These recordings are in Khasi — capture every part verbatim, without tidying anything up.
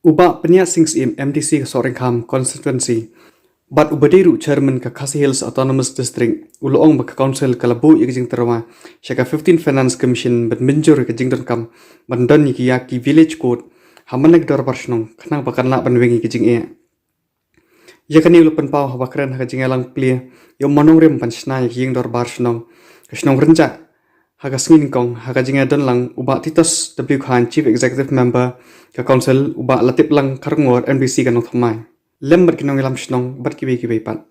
U Bah Pynïaid Sing Syiem, M D C ka Sohryngkham Constituency, bad uba dei ruh Chairman ka Khasi Hills Autonomous District, u la ong ba ka Council ka la buh ïa ka jingtyrwa sha ka fifteenth Finance Commission ban mynjur ïa ka jingdonkam ban don ïa ki, ïa ki Village Court ha man la ki dorbar shnong, khnang ba kan lah ban weng ïa ka jingeh. Ïa kane u la pynpaw haba kren ha ka jingïalang plie ïa u mawnongrim ban shna ïa ka ïing dorbar shnong, ka shnong Rynjah, ha ka sngi nyngkong, ha ka jingïadonlang u Bah Titos W Chyne, Chief Executive Member ka Council, u Bah Latiplang Kharkongor, M D C ka Nongthymmai, lem bad ki nongïalam shnong bad kiwei kiwei pat.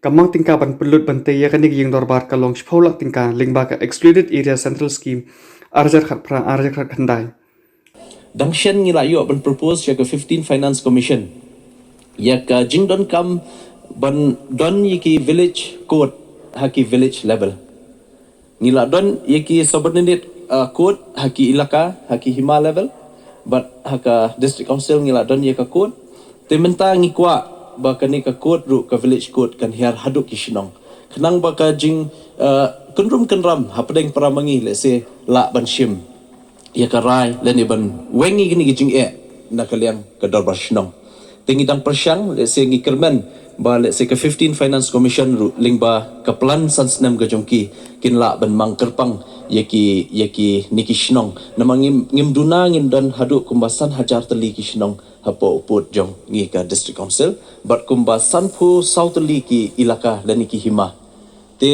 Ka mang tyngka ban pynlut ban tei ïa kane ka ïing dorbar ka long shiphew lak tyngka lyngba ka Excluded Area Central Scheme ar hajar khatphra ar hajar khatkhyndai. Dang shen ngi la ïoh ban propose ïa ka fifteenth Finance Commission ïa ka jingdonkam ban don ïa ki Village Court ha ki village level. Ngi la don ïa ki subordinate, uh, court ha ki ilaka, ha ki hima level, bad ha ka District Council ngi la don ïa ka court. Te mynta ngi kwah ba kane ka court ruh, ka Village Court, kan hiar haduh ki shnong, khnang ba ka jing, uh, kynrum kynram hapdeng para ma ngi lehse lah ban shim ïa ka rai lane ban weng ïa kine ki jingeh na ka liang ka dorbar shnong. Te ngi dang pyrshang, lehse ngi kyrmen ba lehse ka fifteenth Finance Commission ruh lyngba ka plan san snem ka jong ki, kin lah ban mang kyrpang ïa ki, ïa kine ki shnong. Namar ngim, ngim duna ngin don haduh kumba san hajar tylli ki shnong hapoh u pud jong ngi ka District Council, bad kumba sanphew saw tylli ki ilaka lane ki hima. Te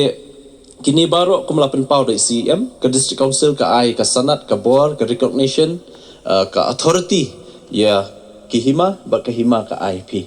kine baroh, kum la pynpaw da i C E M, ka District Council ka ai ka sanad, ka bor, ka recognition, uh, ka authority ïa ki hima, bad ka hima ka ai phi.